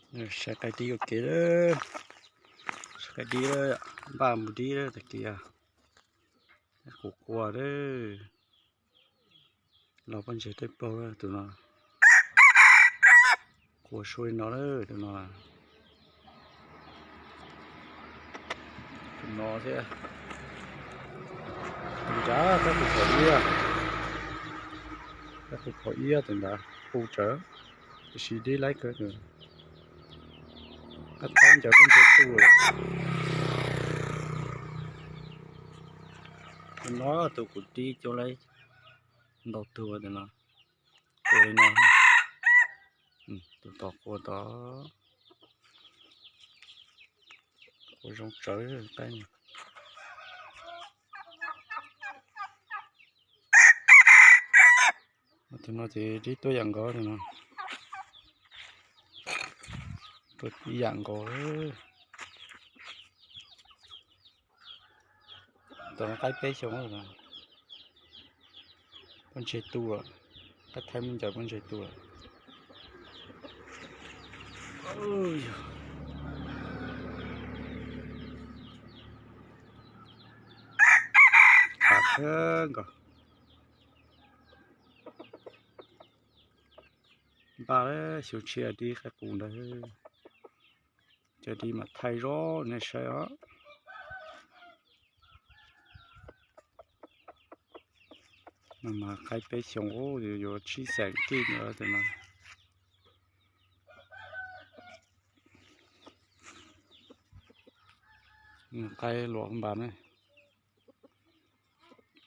Saib qaib dib ua ke lawm, saib qaib dib lawm, npaj mus dib lawm tag kis. Qaib qus qua lawm, los pob ntseg dawb paug lawm tus no. Qua sua li no lawm tus no. Tus no thiab. Tus nrad qaib qus phom ib, qaib qus phom ib tus nrad qus tsawv, tiam sis dib laib kawg. Qaib thaib ncaws pob ntseg tu lawm. Tus no tus kuv dib cua laib ntau tuag tus no. Qua li no, tus tom qua tod, qua zoo tsawv qaib. Tus no ces dib tuaj yam nkaus tus no, tuaj ib yam nkaus. Tus no qaib peb xyoo, pob ntseg tu lawm, qaib thaib muab ncaws pob ntseg tu lawm. Khav kawg nkaus. Npaj xyoo tshiab dib qaib qus ntag, cov dib mas thaij zoo nej saib os. No mas qaib peb xyoo, yuav tsib xeem kij ntawd tus no. Qaib luam npas ne.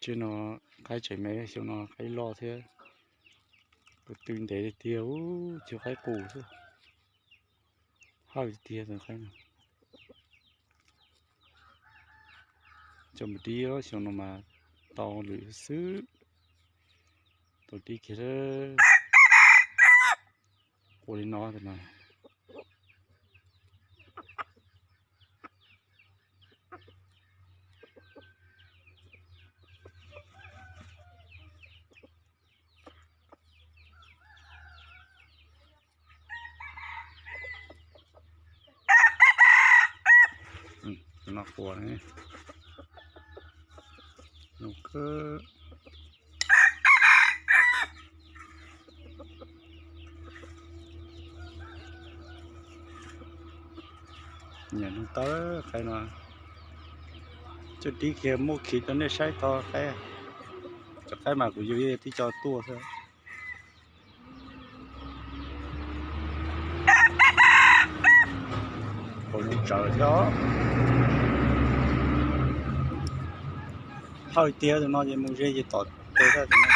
Tsis no qaib tseem me, xyoo no qaib loj thiab. Tus tw ntev tiag tiag, ub, cog qaib qus xwb. Hawj tiag tiag tus qaib no. Coj mus dib xyoo no mas tau lwm xwb. Tau dib kiag, ua li no tus no. Tus no qua ne, zoo kawg. Nyiam nug tawb qaib no, coj dib kiag muab khi rau nej saib tau qaib. Cov qaib mas kuv yug yog tib co tuaj xwb. Qus zoo tsawv thiab. Hawj tiag tus no ces mus ze ces tom tes xwb tus no.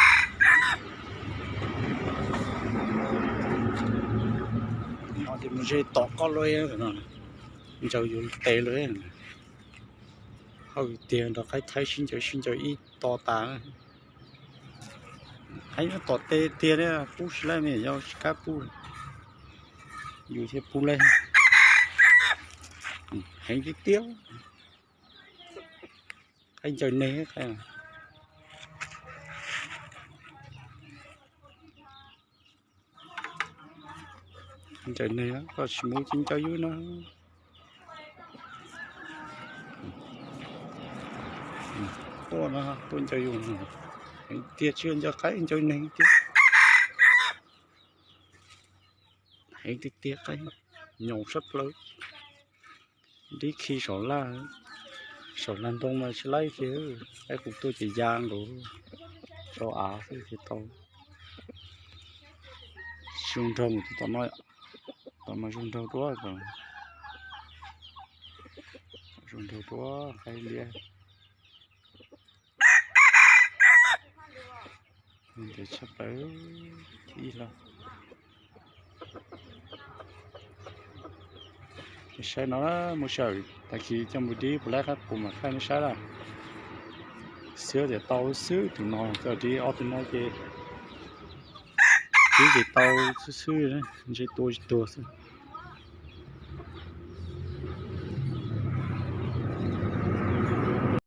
No ces mus ze tom koj lawm, ncaws yus tes lawm. Hawj tiag, nrog qaib thaib sib ncaws sib ncaws ib to tas. Heev tom tes tiag li, pub tsis laib me yog tsis kam pub, yus thiaj pub laib. Heev tiag tiag. Qaib ncaws neeg, ncaws neeg, koj tsis mus ces ncaws yus no. Tuaj no, tuaj ncaws yus no. Heev tiag, tsis ncaws qaib, ncaws neeg tiag. Heev tiag tiag, qaib nyaum sab plaws. Dib khi saum laj, saum laj ntoo mas tsis laib kiag, qaib qus tuaj ces ya nkaus rau av xwb thiaj tau. Zoo nraug mus tom no, tom mas zoo nraug dua, zoo nraug dua qaib liab. Ntev tshaj plaws, thib ib hlo. Saib no, mus sawm tag kis coj mus dib puas laib qaib qus mas thaij nej saib lawm. Xyov tias tau xwb tus no, coj dib ob tug no ces dib ces tau xwb xwb, ntshe tua tsis tuag xwb.